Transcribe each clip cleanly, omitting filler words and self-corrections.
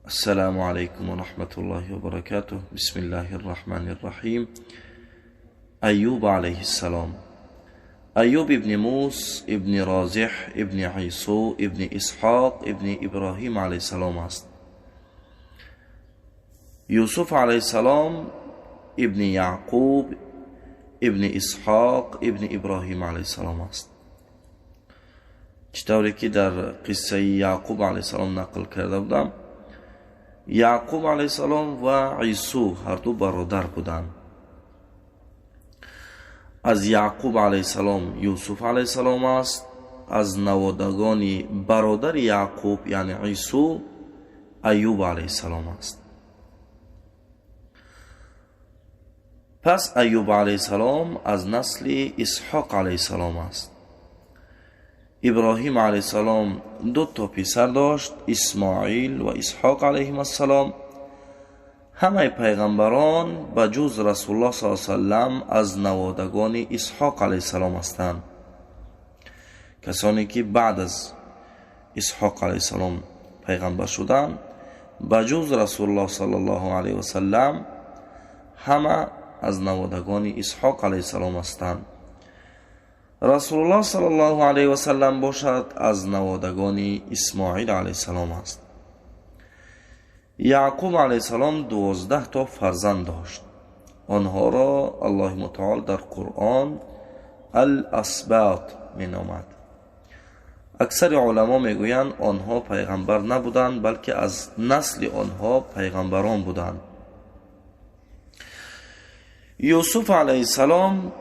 السلام علیکم و رحمت الله و برکاته. بسم الله الرحمن الرحیم. ایوب علیه السلام. ایوب ابن موس ابن رازح ابن عیسو ابن اسحاق ابن ابراهیم علیه السلام است. یوسف علیه السلام ابن یعقوب ابن اسحاق ابن ابراهیم علیه السلام است. چطوری که در قصه یعقوب علیه السلام نقل کرده بودم، یعقوب علیه السلام و عیسو هر دو برادر بودند. از یعقوب علیه السلام یوسف علیه السلام است. از نوادگان برادر یعقوب یعنی عیسو ایوب علیه السلام است. پس ایوب علیه السلام از نسل اسحاق علیه السلام است. ابراهیم علیه السلام دو تا پسر داشت، اسماعیل و اسحاق علیهم السلام. همه پیغمبران به جز رسول الله صلی الله علیه و سلم از نوادگان اسحاق علیه السلام هستند. کسانی که بعد از اسحاق علیه السلام پیغمبر شدند به جز رسول الله صلی الله علیه و سلم همه از نوادگان اسحاق علیه السلام هستند. رسول الله صلی الله علیه و سلم باشد از نوادگان اسماعیل علیه السلام است. یعقوب علیه السلام 12 تا فرزند داشت. آنها را الله متعال در قرآن الاسباط می نامد. اکثر علما میگویند آنها پیغمبر نبودند، بلکه از نسل آنها پیغمبران بودند. یوسف علیه السلام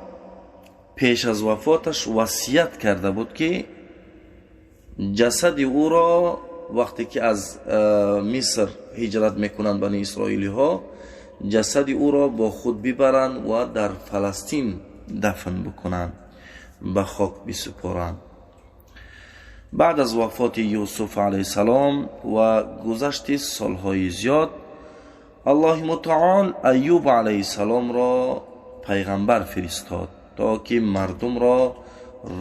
پیش از وفاتش وصیت کرده بود که جسد او را وقتی که از مصر هجرت میکنند بنی اسرائیلی ها، جسد او را با خود ببرند و در فلسطین دفن بکنند، به خاک بسپارند. بعد از وفات یوسف علیه السلام و گذشت سالهای زیاد، الله متعال ایوب علیه السلام را پیغمبر فرستاد تا که مردم را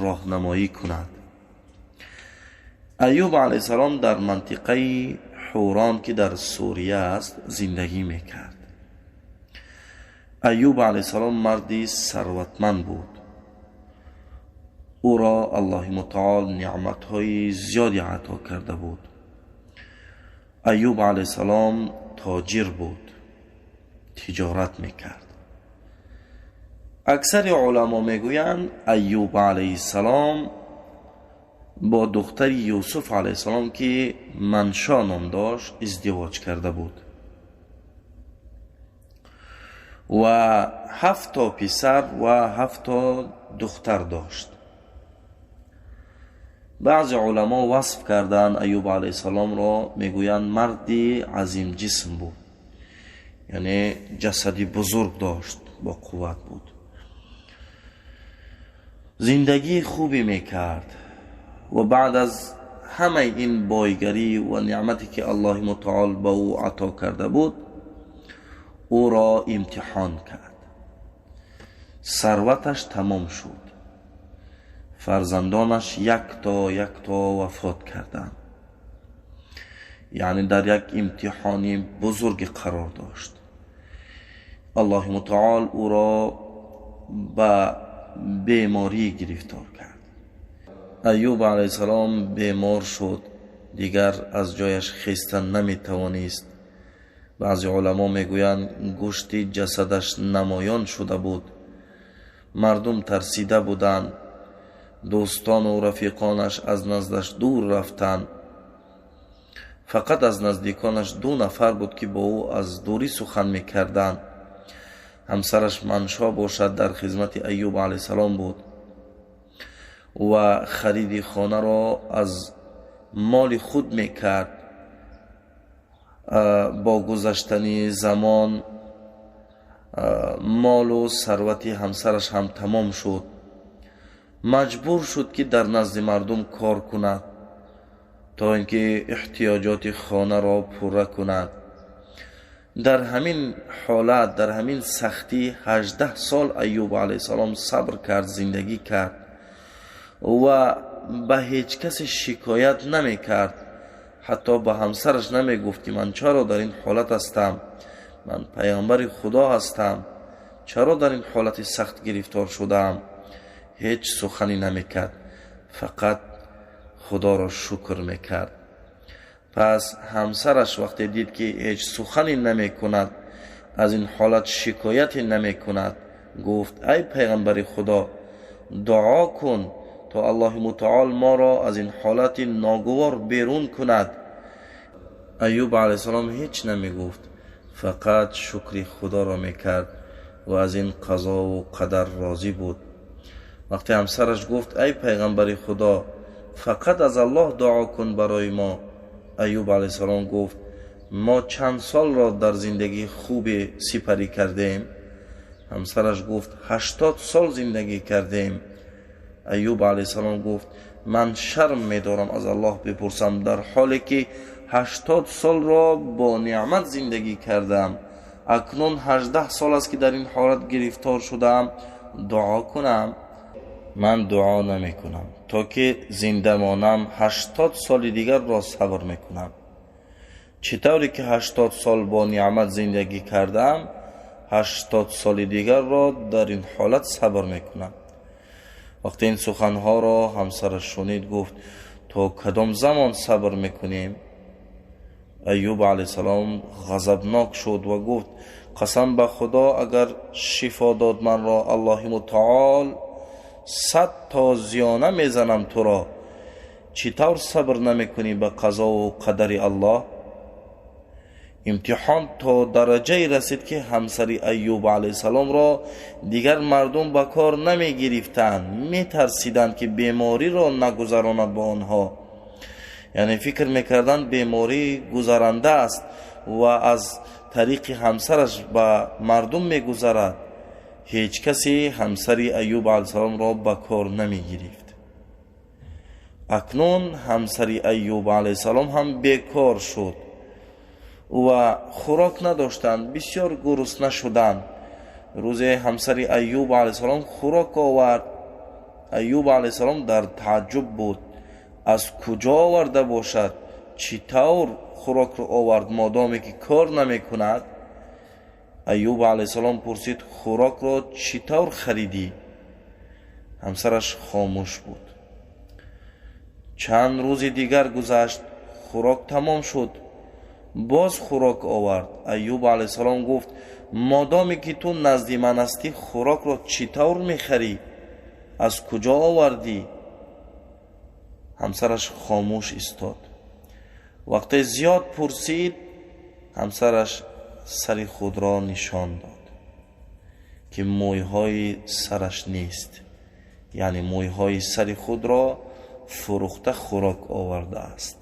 راهنمایی کند. ایوب علیه السلام در منطقه حوران که در سوریه است زندگی میکرد. ایوب علیه السلام مردی ثروتمند بود. او را الله متعال نعمتهای زیادی عطا کرده بود. ایوب علیه السلام تاجر بود، تجارت میکرد. اکثر علما میگویند ایوب علیه السلام با دختر یوسف علیه السلام که منشا نام داشت ازدواج کرده بود و 7 تا پسر و 7 تا دختر داشت. بعض علما وصف کردند ایوب علیه السلام را، میگویند مردی عظیم جسم بود، یعنی جسدی بزرگ داشت، با قوت بود، زندگی خوبی میکرد. و بعد از همه این بایگری و نعمتی که الله متعال به او عطا کرده بود، او را امتحان کرد. ثروتش تمام شد، فرزندانش یک تا یک تا وفات کردند، یعنی در یک امتحانی بزرگ قرار داشت. الله متعال او را به بیماری گرفتار کرد. ایوب علیه السلام بیمار شد، دیگر از جایش خیستن نمیتوانست. بعضی علما میگویند گوشت جسدش نمایان شده بود، مردم ترسیده بودند، دوستان و رفیقانش از نزدش دور رفتند. فقط از نزدیکانش 2 نفر بود که با او از دوری سخن میکردند. همسرش منشا باشد در خدمت ایوب علیه السلام بود و خرید خانه را از مال خود میکرد. با گذشتن زمان مال و ثروت همسرش هم تمام شد. مجبور شد که در نزد مردم کار کند تا اینکه احتیاجات خانه را پوره کند. در همین حالت، در همین سختی 18 سال ایوب علیه السلام صبر کرد، زندگی کرد و به هیچ کس شکایت نمی کرد. حتی به همسرش نمی گفت که من چرا در این حالت هستم، من پیامبر خدا هستم، چرا در این حالت سخت گرفتار شدم. هیچ سخنی نمی کرد، فقط خدا را شکر می کرد. پس همسرش وقتی دید که هیچ سخنی نمی کند، از این حالت شکایتی نمی کند، گفت ای پیغمبر خدا، دعا کن تا الله متعال ما را از این حالت ناگوار بیرون کند. ایوب علیه السلام هیچ نمی گفت، فقط شکر خدا را می کرد و از این قضا و قدر راضی بود. وقتی همسرش گفت ای پیغمبر خدا، فقط از الله دعا کن برای ما، ایوب علیه السلام گفت ما چند سال را در زندگی خوب سپری کردیم؟ همسرش گفت 80 سال زندگی کردیم. ایوب علیه السلام گفت من شرم می دارم از الله بپرسم، در حالی که 80 سال را با نعمت زندگی کردم، اکنون 18 سال است که در این حالت گرفتار شدم، دعا کنم؟ من دعا نمی کنم، تا که زنده مانم 80 سال دیگر را صبر می کنم. چطوری که 80 سال با نعمت زندگی کردم، 80 سال دیگر را در این حالت صبر می کنم. وقتی این سخنها را همسرش شنید گفت تا کدام زمان صبر میکنیم؟ ایوب علیه السلام غضبناک شد و گفت قسم به خدا اگر شفا داد من را الله متعال، 100 تا زیانه میزنم تو را. چطور صبر نمیکنی به قضا و قدر الله؟ امتحان تا درجه رسید که همسر ایوب علیه السلام را دیگر مردم به کار نمی گرفتند، می ترسیدند که بیماری را نگذراند با آنها. یعنی فکر میکردند بیماری گذرانده است و از طریق همسرش به مردم میگذرد. هیچ کسی همسر ایوب علیه السلام را به کار نمی گرفت. اکنون همسر ایوب علیه السلام هم بیکار شد و خوراک نداشتند، بسیار گرسنه شدند. روز همسر ایوب علیه السلام خوراک آورد. ایوب علیه السلام در تعجب بود، از کجا آورده باشد، چطور خوراک را آورد مادامی که کار نمی کند؟ ایوب علیه السلام پرسید خوراک را چطور خریدی؟ همسرش خاموش بود. چند روز دیگر گذشت، خوراک تمام شد، باز خوراک آورد. ایوب علیه السلام گفت مادامی که تو نزد من هستی خوراک را چطور میخری؟ از کجا آوردی؟ همسرش خاموش ایستاد. وقتی زیاد پرسید، همسرش سر خود را نشان داد که مویهای سرش نیست، یعنی مویهای سر خود را فروخته خوراک آورده است.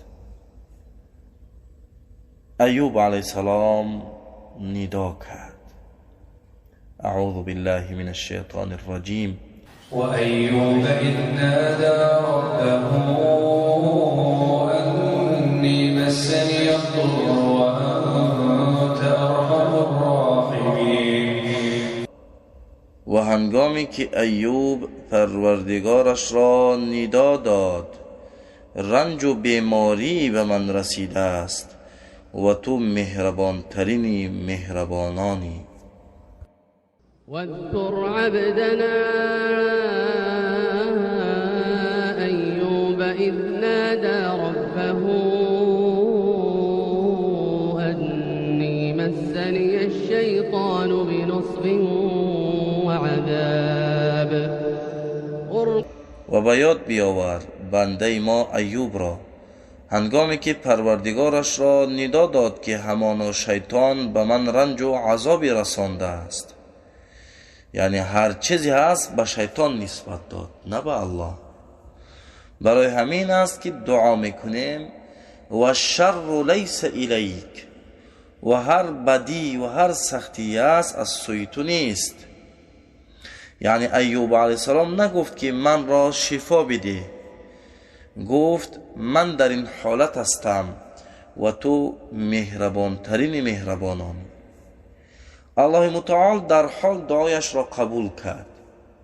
ایوب علیه السلام ندا کرد اعوذ بالله من الشیطان الرجیم. وأيوب إذ نادى ربه أني مسني الضر وأنت أرحم الراحمين. و هنگامی که ایوب پروردگارش را ندا داد رنج و بیماری به من رسیده است و تو مهربانترین مهربانانی. واذكر عبدنا أيوب إذ نادى ربه أني مسني الشيطان بنصب وعذاب. و به یاد بیاور بنده ما ایوب را هنگامی که پروردگارش را ندا داد که همانا شیطان به من رنج و عذابی رسانده است. یعنی هر چیزی هست به شیطان نسبت داد، نه به الله. برای همین است که دعا میکنیم و شر لیس الیک، و هر بدی و هر سختی است از سوی تو نیست. یعنی ایوب علیه السلام نگفت که من را شفا بده، گفت من در این حالت هستم و تو مهربانترین مهربانان. الله متعال در حال دعایش را قبول کرد.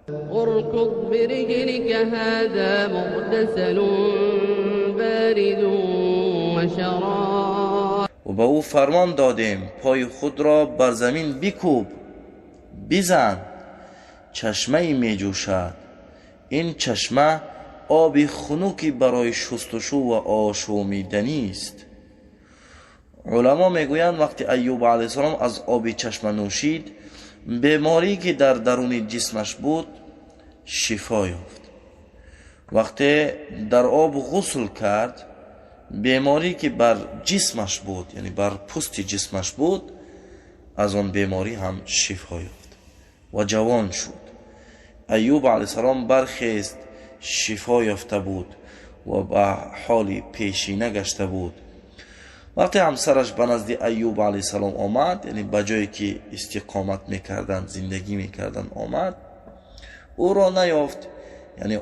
اركض برجلك هذا مغتسل بارد وشراب. و به او فرمان دادیم پای خود را بر زمین بکوب، بزن، چشمه می جوشد. این چشمه آب خنوکی برای شستشو و آشامیدنی است. علما میگویند وقتی ایوب علیه السلام از آب چشمه نوشید، بیماری که در درون جسمش بود شفا یافت. وقتی در آب غسل کرد، بیماری که بر جسمش بود، یعنی بر پوست جسمش بود، از آن بیماری هم شفا یافت و جوان شد. ایوب علیه السلام برخیست، شفا یافته بود و به حال پیشینه گشته بود. وقتی همسرش به نزد ایوب علیه السلام آمد، یعنی به جایی که استقامت میکردند، زندگی میکردند آمد، او را نیافت. یعنی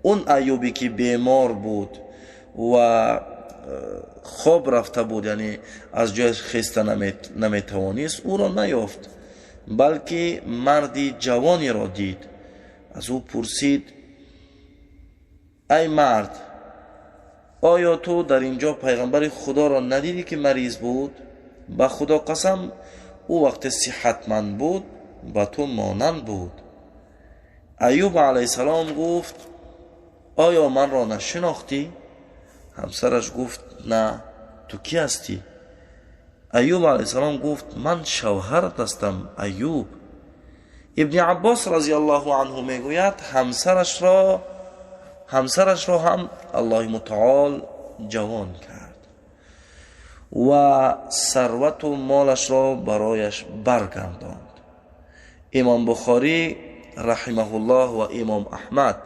اون ایوبی که بیمار بود و خواب رفته بود، یعنی از جای خسته نمیتوانست، او را نیافت، بلکه مردی جوانی را دید. از او پرسید ای مرد، آیا تو در اینجا پیغمبر خدا را ندیدی که مریض بود؟ به خدا قسم او وقت صحتمند بود به تو مانند بود. ایوب علیه السلام گفت آیا من را نشناختی؟ همسرش گفت نه، تو کی هستی؟ ایوب علیه السلام گفت من شوهرت هستم ایوب. ابن عباس رضی الله عنه میگوید همسرش را هم الله متعال جوان کرد و ثروت و مالش را برایش برگرداند. امام بخاری رحمه الله و امام احمد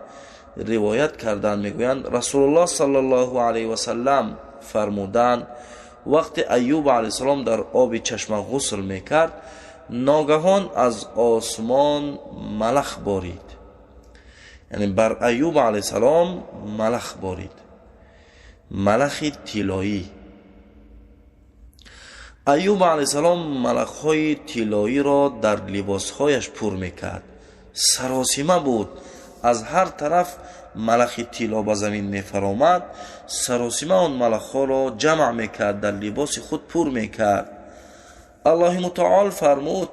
روایت کردند، میگویند رسول الله صلی الله علیه و سلم فرمودند وقتی ایوب علیه السلام در آب چشمه غسل میکرد، ناگهان از آسمان ملخ بارید. یعنی بر ایوب علیه السلام ملخ بارید، ملخ طلایی. ایوب علیه السلام ملخ‌های طلایی را در لباسهایش پر میکرد. سراسیمه بود، از هر طرف ملخ طلا به زمین میفرامد، سراسیمه آن ملخ‌ها را جمع میکرد، در لباس خود پر میکرد. الله متعال فرمود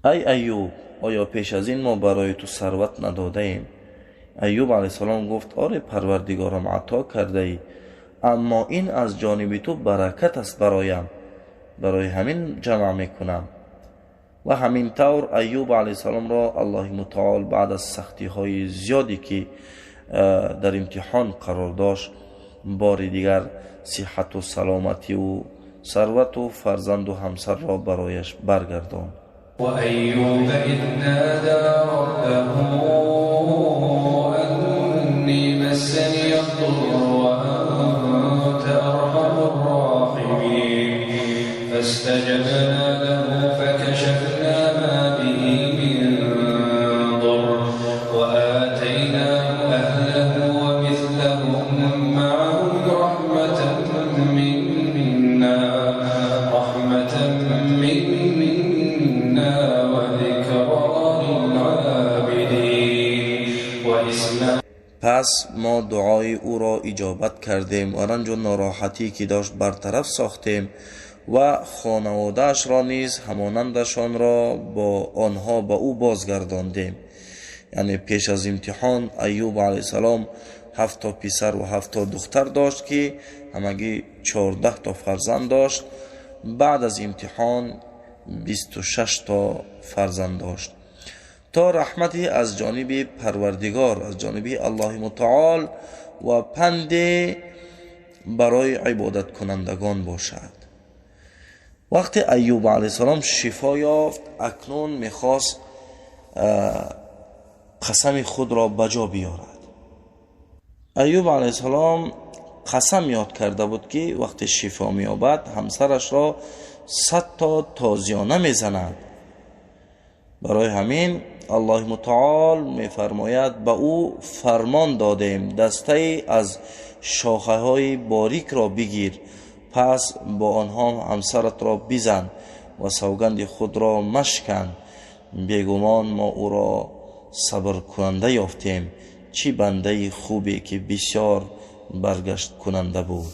ای ایوب، آیا پیش از این ما برای تو ثروت نداده ایم؟ ایوب علیه السلام گفت آره پروردگارم، عطا کرده ای، اما این از جانب تو برکت است برایم، برای همین جمع میکنم. و همین طور ایوب علیه السلام را الله متعال بعد از سختی های زیادی که در امتحان قرار داشت، بار دیگر صحت و سلامتی و ثروت و فرزند و همسر را برایش برگرداند. وأيوب إذ نادى ربه أني مسني الضر وأنت أرحم الراحمين فاستجبنا له فكشفنا ما به من ضر وآتيناه أهله ومثلهم معهم رحمة منا پس ما دعای او را اجابت کردیم و رنج و ناراحتی که داشت برطرف ساختیم و خانواده‌اش را نیز همانندشان را با آنها به او بازگرداندیم. یعنی پیش از امتحان ایوب علیه السلام 7 تا پسر و 7 تا دختر داشت که همگی 14 تا فرزند داشت. بعد از امتحان 26 تا فرزند داشت. تا رحمتی از جانب پروردگار، از جانب الله متعال و پند برای عبادت کنندگان باشد. وقتی ایوب علیه السلام شفا یافت، اکنون میخواست قسم خود را بجا بیارد. ایوب علیه السلام قسم یاد کرده بود که وقتی شفا مییابد همسرش را 100 تا تازیانه میزند. برای همین الله متعال میفرماید به او فرمان دادیم دسته از شاخه های باریک را بگیر، پس با آنها همسرت را بزن و سوگند خود را مشکن. بیگمان ما او را صبر کننده یافتیم، چی بنده خوبی که بسیار برگشت کننده بود.